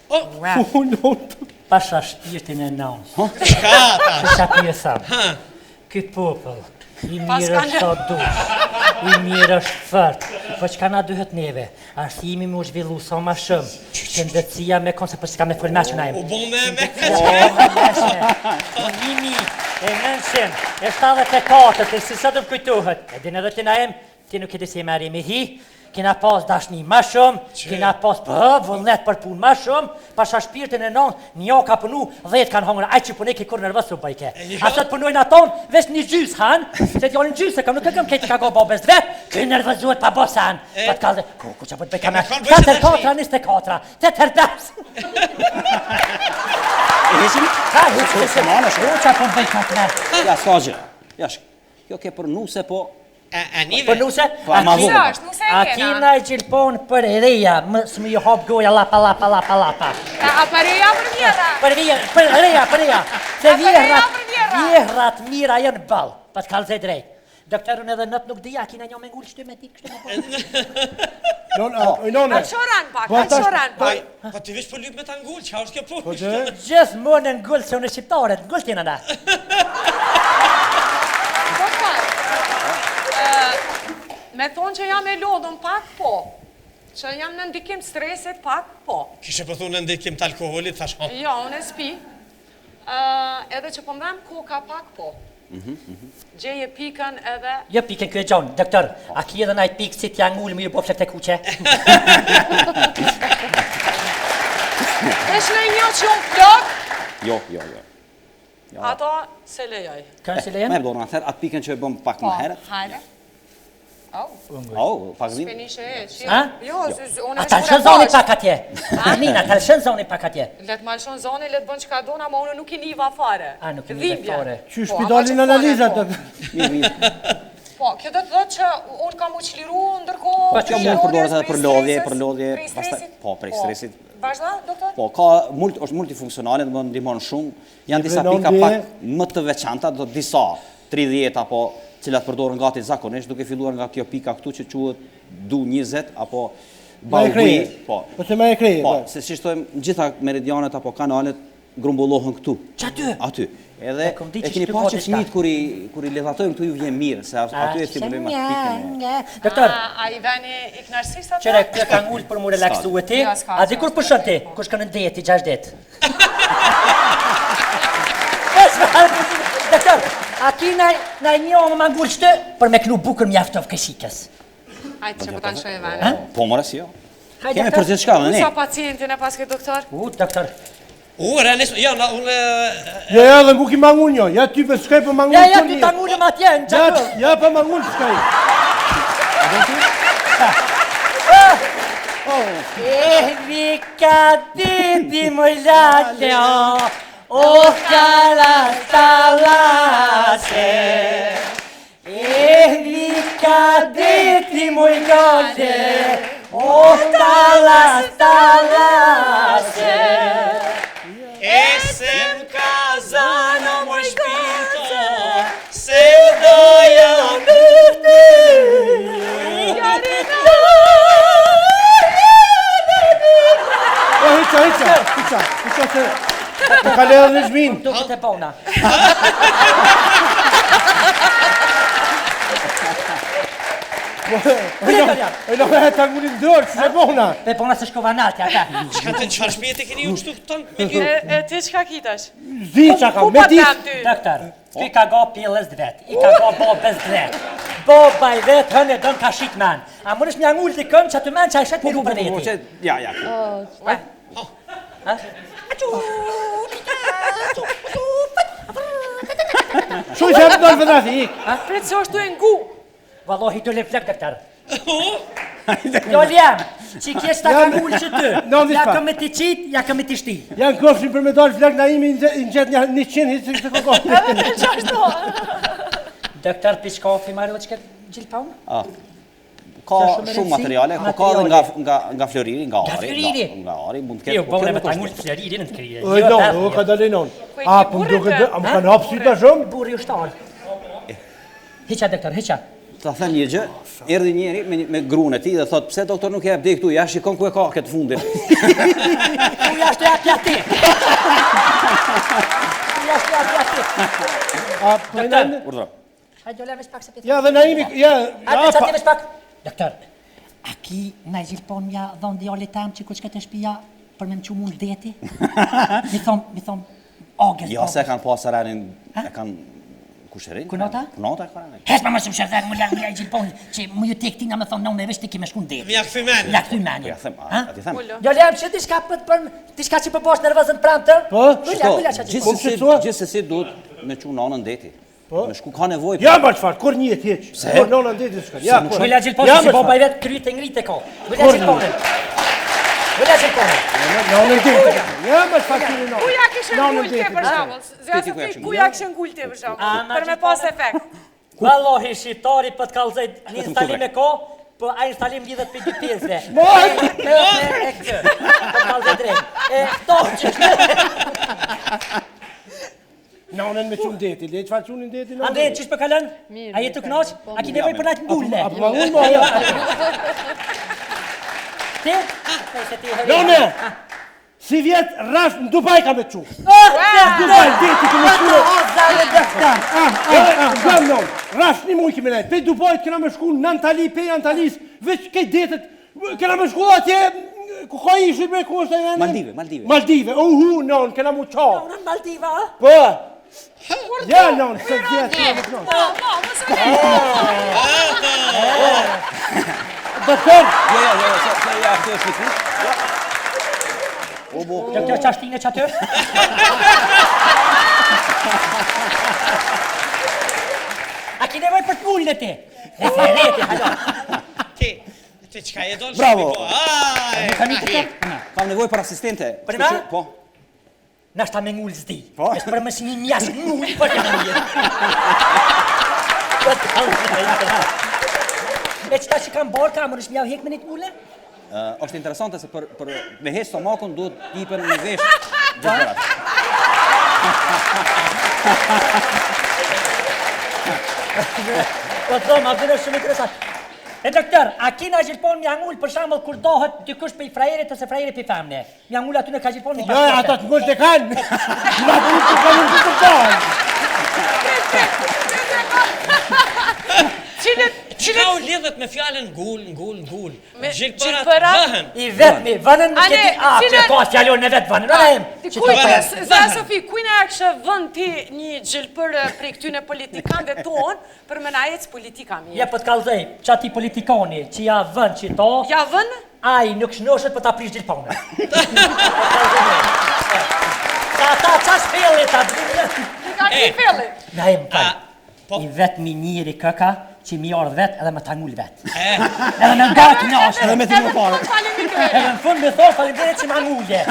Oh, Pasha shpirtin e nanës. Çka tash? Çka po ju tham? Ky popull, i mirë është sa dush, i mirë është fort, po çka na duhet neve? Arsimi me u zhvillu sa ma shumë, shëndetësia me konë, se po s'ka me folë që na U bo me me Po 1974, të si sa të më kujtohet, e din edhe ti Naim, Ti nuk e di si e merri me hi, kena pas dashni ma shumë, kena pas po, vullnet për punë ma shumë, pasha shpirtin e nonë, një ka punu, dhetë kanë hongër, aj që punojke kur nervoz u bëjke. Jo. A sot punojnë aton, veç një gjysë han, se djalin gjysë, kam nuk e kam ketë ka go babës vet, ky nervozohet pa bo sen, pa të kalde, ku, ku që po të bëjka me, kanë bëjë 7 herë 4, 24, 8 herë 5. E heqim? Ha, heqim, Se ma në ku që po të bëjka me. Ja, s'ka gjë. Ja, shk. Kjo ke për nuse, po... E, e nive. Për nuse? Po, ma A ki- vogël. Është, nuse e A kena. ki na e gjilpon për reja, më së më ju hap goja lapa lapa lapa lapa. A, a për reja për vjera? Për reja, për reja, për reja. Se A për reja, vjehrrat, për vjehrra? vjehrrat mira janë ball, pa të kallzoj drejt. Doktor, unë edhe nët nuk dija, a kina një me ngul shty me ti kështu me po. Non, a, oj, none. A qoran pak, Po, a tash- qoran pak. Po ti veç po lyp me ta ngul, çka është kjo punë? Po që? Gjithmonë në ngul se unë shqiptarët, ngul t'jena na. Doktor, ë, me thonë që jam e lodhun pak, po. Që jam në ndikim stresit pak, po. Kishe po thonë në ndikim të alkoholit, thash. "Oh, Jo, unë e s'pi. Ë, edhe që po më dhem koka pak, po. Gjeje pikën edhe... Jo pikën kjo e gjonë, doktor, a ki edhe naj pikë si t'ja ngul me ju bo flekë të kuqe? Veç në një që unë plok, Jo, jo, jo. ato se lejoj. Kanë si lejen? Merë dorën atëherë, atë pikën që e bëm pak Po, më herët. hajde. Au, Au, pak dhimë. penishe e, që... Ha? Jo, z- z- unë A ta e lëshën zoni pak atje? Nina, ta lëshën zoni pak atje? Le të ma lëshon zoni, le të bën çka dona, ma unë nuk i niva fare. A, nuk i nive Dhimbje. fare. Qysh Po, spidalin ama që analizat. fare, po. Mirë, mirë. Po, kjo do të thotë që unë kam u çliru ndërkohë Po, Kjo prej mund përdoret lodhjes, edhe për prej lodhje, stresës, për lodhje, prej pastaj stresit. po, prej stresit. Vazhdo, doktor? Po, ka mult, është multifunksionale, do të thonë ndihmon shumë. Janë disa Vrenon pika dje. pak më të veçanta, do të disa 30 apo cilat përdoren gati zakonisht, duke filluar nga kjo pika këtu që quhet du 20 apo Ma e Baugui, kreje. po. Ose ma e kreje, Po, po. se si thojmë, gjitha meridianet apo kanalet grumbullohen këtu. Që aty? Aty. Edhe E kom di e që keni shty pa ka që diçka. fëmijët kur i kur i ledhatojmë këtu ju vjen mirë, se aty e stimulojmë atë pikën. e- Doktor, A, a i veni i knaqësisë atë? qëre, kjo ka ngul për mu relaksu e ti? Jo, s'ka, A di s'ka, kur s'ka. pushon ti? Kur shkon në deti, 6 ditë. Doktor, a ki naj, naj një omë ma ngul shtë për me knu bukur mjaftov këshikës? Hajde që po ta lëshoj veni. Po, more si jo. Hajde, Kemi doktor. për gjithçka dhe ne. Sa pacientin e paske doktor? U, doktor. U, realisht, jo, na, unë Ja, ja, dhe ngu ki mangun jo. Ja, ty për s'kaj për mangun. Ja, ja, për ty një. ta ngulëm atje, në Ja, gjakë. ja, për mangun s'kaj. Eh, vi ka diti më lale, o, o kala talase. Eh, vi ka diti më lale, o tala talase. E se më ka zana më shpirto, se doja me ty. Po, hiqa, hiqa, hiqa, hiqa se... Po ka ledhë në zhmin. Duket e bona. E lo e ta ngulin dorë, që se bona. Pe bona se shkova nalt, ja, ta. Çka të çfarë shpije të keni ju kështu këton me E, e ti çka kitash? Zi qa kam, Ku me pa ditë. tam ty? Doktor, ky ka ga pjellës vet, i ka ga babës vet. Baba i vet hënë don ka shit men. A mundesh m'ja ngul dikën që aty men që ai shet Po, miru po, për po, po, veti. që, ja, ja. Ha? Shuj se më dalë vëdrati, ik. Prit se është tu e ngu. Wallahi do le flek doktor. Djali jam, që kjesh ta ka Jam- ngul që ty. Në, Ja pa. kam me ti qit, ja kam me ti shti. Janë kofshin për me dalë flak na imi i ngjet një 100 hiç s'kishte kokon. Edhe të qashtu. Doktor piç kafe marrë që këtë gjilpaun? Ah. Ka Sa shumë shumë rëndësi, materiale, po ka edhe nga materiale. nga nga floriri, nga Nga ari, floriri? nga, nga ari mund të ketë. Jo, po po kjo unë me nuk ta është ngul floririn në të krye. Oj, Jo, no, ta- o ka dalë non. Po i A, ke po më burrin duket, të? a më kanë hapë syta shumë? Burri ushtar. Hiqa doktor, hiqa. Ta them një gjë, erdhi njëri me me gruan e tij dhe thotë, "Pse doktor nuk e jep deri këtu? Ja shikon ku e ka këtë fundin." Ku ja shtë ja ti. Ku ja shtë ja ti. A, po e në... Urdhëro. Hajde dole veç pak se Ja, dhe Naimi, ja, Hajde ja, çati pa, veç pak. Doktor, a ki naj gjilpon ja dhon djalit tam që kur shket te shtëpia për me më çu mu në deti? Mi thon, mi thon, Agës, Jo, se e kanë pasë ranin, Ha? e kanë kusherin. Kunota? Kunota e ka ranin. Hesh ma më shumë shërdhen, më lë më lë gjilpon që më ju tek tina më thon, "Në veç ti ke me shku në det." Mja kthy menin. Ja kthy menin. Po ja them, a, Ha? a ti them. Jo lem që diçka për për diçka që po bësh nervoz në pranë të. Po, Më Shiko, lë, më lë çati. gjithsesi, Po, më gjithsesi duhet me çu nanën deti. Po? Me shku ka nevojë. ja, ma çfarë, kur një hiç. Pse? Kur nona ndeti s'ka. Ja, kur. Më lë gjilpon Ja, si më baba i çfarë. vet kryet e ngrit e ka. Më lë gjilponin. Më lë gjilponin. Nona ndeti. Ja, më çfarë keni nona. Ku ja kishe Nonën ngul te deti, për pse? shembull? Zja Ti ku ja Sofi, kishe ku ja kishe ngul te për A, shembull? ma Për me pas efekt. Wallahi shqiptari po të kallzoj një Vetëm instalim këtu e ka, po ai instalim lidhet për dy pjesëve. Moj! E, K e K. Po të kallzoj drejt. E këto që Nonën me çu ndeti, le çfarë çunin ndeti nonën. Andrej, qysh po kalon? Mirë, A je të mirë, kënaq? po, A ki nevojë për natë ngulle? Apo ma unë, ma ja. Ti? Po se ti herë. None! Si vjet rrash në Dubai ka me çu. Ah, Dubai deti kemi shku. O zare doktor. Ah, ah, ah, gam non. Rrash një muj kemi nejt. Pe Dubait kena me shku në Antali, pe Antalis, veç kejt detet. Kena me shku atje ku ka ishin bre ku është ai vendi? Maldive, Maldive. Maldive. Uhu, non, kena mu qa. Unë në Maldiva. a? Po. Ja, non, se vjet kena me kënaq. Po, po, mos e le. Doktor, Jo, jo, jo, se, se ja, këtu është një kush. Jo. O, bo. Doktor qa shtine që aty? A ki nevojë për të ngulle ti? E se reti, halo. Ti, ti çka je don? Bravo. Ai. Kam i të Kam nevojë për asistente. Për Kështu na? që- Po. Nashta me ngull s'di. Po. Është për mos një mjas ngull për të mirë. E qëta që kam barë, kam, është mja hek me një të ngulle? Ë, është interesante se për për me heq stomakun duhet të jepen në vesh gjërat. Po të thom, Abdul është shumë interesant. E doktor, a kina gjilpon mja ngull për shembull kur dohet dikush prej frajerit ose frajeri prej femne? Mja ngull aty në ka gjilpon mi jo, ata të ngullt e kanë. Ma të të kanë të të kanë. Cilët, Çka u lidhet me fjalën ngul, ngul, ngul? Me Gjilpërat gjilpërat? vëhen. I vetmi, vënën në Ane, këti, a, që cilën- ka fjalon në vetë vënën, vënën Ti që kujt, të vënë. Zja Sofi, kujt na ja kishe vënë ti një gjilpër prej këtyne politikanëve tonë për me na ec politika mirë? Ja po të kallzoj, që ati politikani që ja vën që to, Ja vën? ai nuk shnoshet për ta prish gjilponën. Sa ata qa shpelli ta drinë. Ka E. ki felli. Na e më fal. A, po. I vetmi njeri këka që mi ardh vet edhe me ta ngul vet. E, Edhe me nga kënaqsh. Edhe me ti më parë. Faleminderit. Edhe në fund me thosh faleminderit që ma ngulje.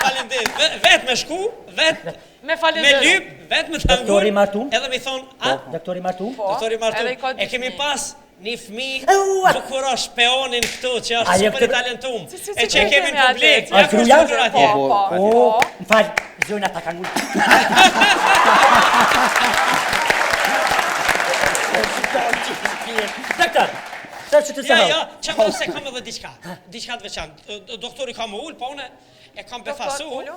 faleminderit. Ve- Vet me shku, vet Me me falenderu. lyp, vet me ta ngul. Doktori Martun? Edhe me thon, a? Doktori Martu? Po, Doktori Martun, edhe i ka e kemi dy pas një fëmijë Ua! bukurosh peonin këtu që A, është je super i këtë- talentum. Si, si, E si, që e si, kemi në kemi publik. atje. Ja A, ku është gruaja? ulur atje. Po, po, O, po. më fal, zonja ta ka ngul. Doktor, sa që të Ja, se ja, që më se kam edhe diçka, diçka të veçantë. Doktori ka më ul, po unë e kam Doktor, befasu. ulu.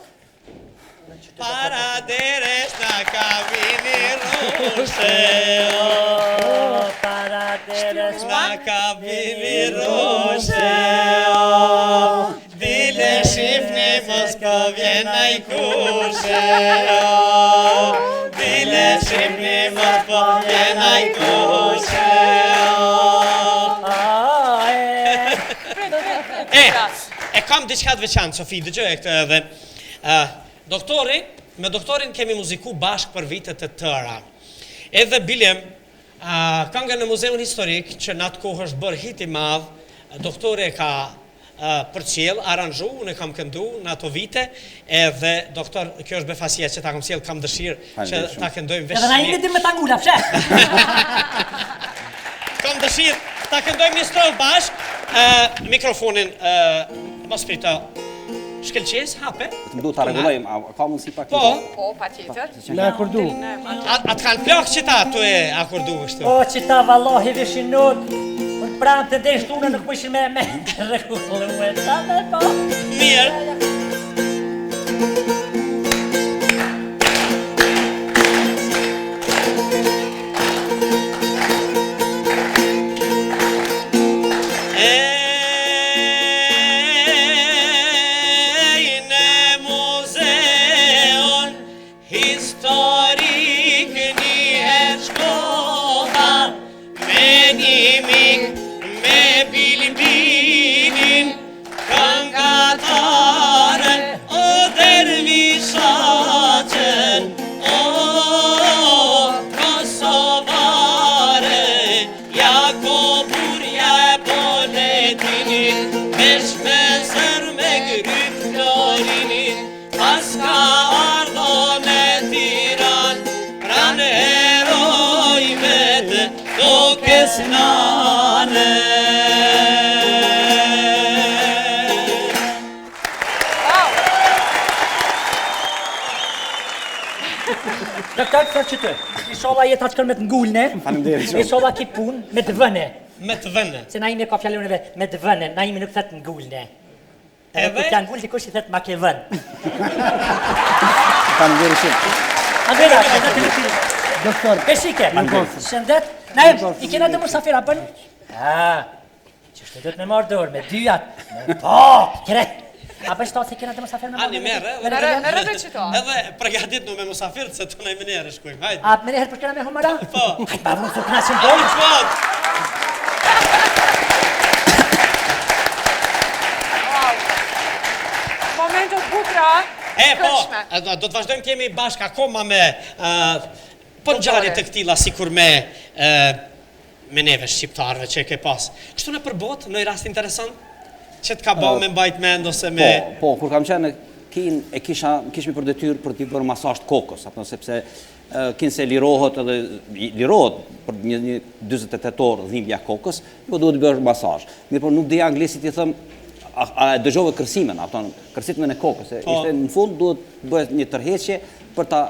Para deres na ka vini rrushe, O, para deres na ka vini rrushe, o. Dile shifni mos po vjen ai kushe, o. Dile shifni mos po vjen ai kushe, o. A, e. Prit, prit, prit. E, e kam diçka të veçantë, Sofi, dëgjoje këtë edhe. Ë, doktori, me doktorin kemi muziku bashkë për vite të tëra. Edhe bilem, ë, kënga në Muzeun Historik që në atë kohë është bërë hit i madh, doktori e ka ë, përcjell, aranzhu, unë e kam këndu në ato vite, edhe doktor, kjo është befasia që ta kam sjell, kam dëshirë që Faleminderit shumë. ta këndojmë veç Edhe na një- imi dim me ta ngula, pse? Kam dëshirë ta këndojmë një strofë bashk. Ë mikrofonin ë mos prito. Shkëlqes, hape. Vetëm duhet ta rregullojmë, a ka mundësi pak? Po. Po, patjetër. Me akordu. A, a të kanë plak qita tu e akordu kështu? Po, qita vallahi vishin nuk. Unë pranë të dej shtunë nuk më ishin me me rregullu e qa me po. Mirë. Ej, në muzeun historik një herë shkova me një mik me bilbilin këngataren o dervishaqen o Kosovare ja koburja e Boletinit vesh me zër me gryp florinit Paska ardho në Tiran pranë herojve të tokës nane. Wow! Doktor, thot që të. Inshallah jeta të shkon me të ngulne. Faleminderit shumë. Inshallah ki punë me të vëne. Me të vëne. Se Naimi ka fjalën e vet, me të vëne. Naimi nuk thot ngulne. Edhe Edhe kur t'ja ngul dikush i thot ma ke vënë. Faleminderit shumë. Andrea, shëndet të lutim. Doktor, Peshike. Shëndet. Naim, i kena të musafira bën. Ah. Që shtë duhet me marrë dorë, me dyjat, me po, kre. A për shtatë se kena të musafir me marrë? Ani merre, edhe Merre, merre dhe qito. Edhe përgatit me musafir se të në mënyrë shkojmë. Hajde. A me njëherë për kena me humara? Po. Hajde, pa vënë, të knaqim Ani bonë. çfarë? Wow! Momente të bukura, E, po, këndshme. e, do do të vazhdojmë të jemi bashkë akoma me ë, po ngjarje të këtilla sikur me ë, me neve shqiptarëve që e ke pas. Kështu në përbot, në i rast interesant që të ka bë me mbajt mend ose me Po, po, kur kam qenë në Kinë e kisha kishmi për detyrë për t'i bërë masazh të kokës, apo sepse e, Kinë se lirohet edhe lirohet për një, një 48 orë dhimbja e kokës, jo duhet të bësh masazh. Mirë, po nuk dija anglisht i them a, a e dëgjove kërsimin, apo kërsitmen e kokës, se Po. ishte në fund duhet bëhet një tërheqje për ta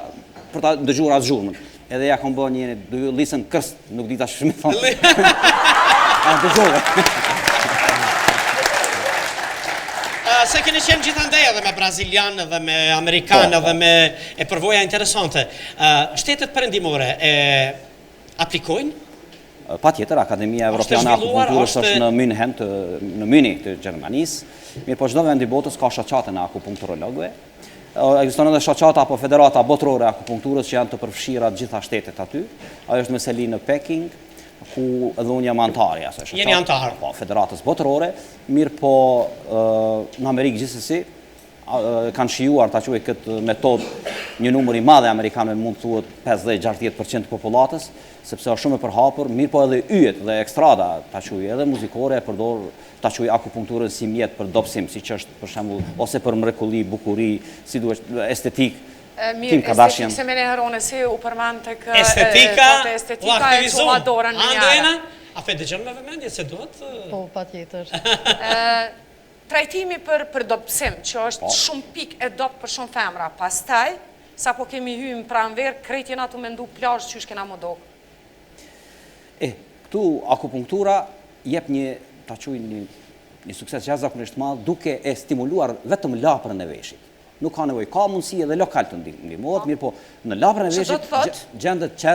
për ta dëgjuar atë zhurmën. Edhe ja kam bërë një do you listen kërst, nuk di tash më thonë. A dëgjove? Ë, se keni qenë gjithandej edhe me brazilian edhe me amerikan Po, po. edhe me e përvoja interesante. Ë, shtetet perëndimore e aplikojnë? Pa tjetër, Akademia Është Evropiane e zhvilluar, Akupunkturës është- është në München, të, në Munich të Gjermanisë, mirë po çdo vend i botës ka shoqatën e akupunkturologëve. Ë, Ekziston edhe shoqata apo federata botërore e akupunkturës që janë të përfshira të gjitha shtetet aty. Ajo është me seli në Peking, ku edhe unë jam antar i asaj shoqate. Jeni antar? Po, federatës botërore, mirë po ë, në Amerikë gjithsesi a, ë, kanë shijuar ta quaj këtë metodë një numër i madh e amerikanëve mund të thuhet 50-60% të popullatës, sepse është shumë e përhapur, mirë po edhe yjet dhe ekstrada ta quaj edhe muzikore e përdor ta quaj akupunkturën si mjet për dobësim, siç është për shembull ose për mrekulli, bukuri, si duhet estetik. E, Kim Mirë, Kardashian. estetik se me njëherë si u përmend tek e, Estetika, po, te u estetika e aktivizum. çova dorën me Andrena, njëherë. a pe dëgjon me vëmendje se duhet ë, Po, pa tjetër. Trajtimi për për dobësim, që është Po. shumë pikë e dobët për shumë femra. Pastaj, sa po kemi hyrë në pranverë, krejt jena tu mendu plazh qysh kena më dok. E, këtu akupunktura jep një, ta quaj një, një sukses jashtëzakonisht të madh duke e stimuluar vetëm laprën e veshit. Nuk ka nevojë, ka mundësi edhe lokal të ndim- ndihmohet, mirë po në laprën e Që do veshit të thotë? gje- gjendet qendra.